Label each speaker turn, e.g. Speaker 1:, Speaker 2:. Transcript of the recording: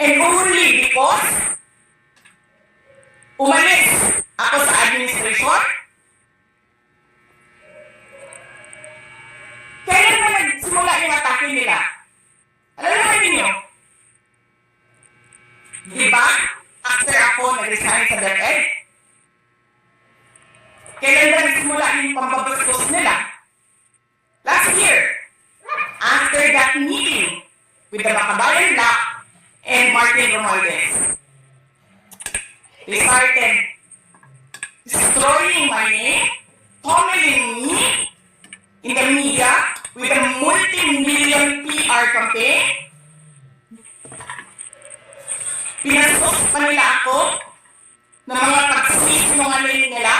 Speaker 1: And only because umalis ako sa administration? Kailan ba nagsimula yung atake nila? Alam naman ninyo? Di ba? After ako nag-resign sa DepEd? Kailan ba nagsimula yung pambabastos nila? Last year. After that meeting with the Makabayan Bloc and Martin Romualdez. They started destroying my name, pummeling me in the media with a multi-million PR campaign. Pinastos pa nila ako ng mga pagsisinungaling nila.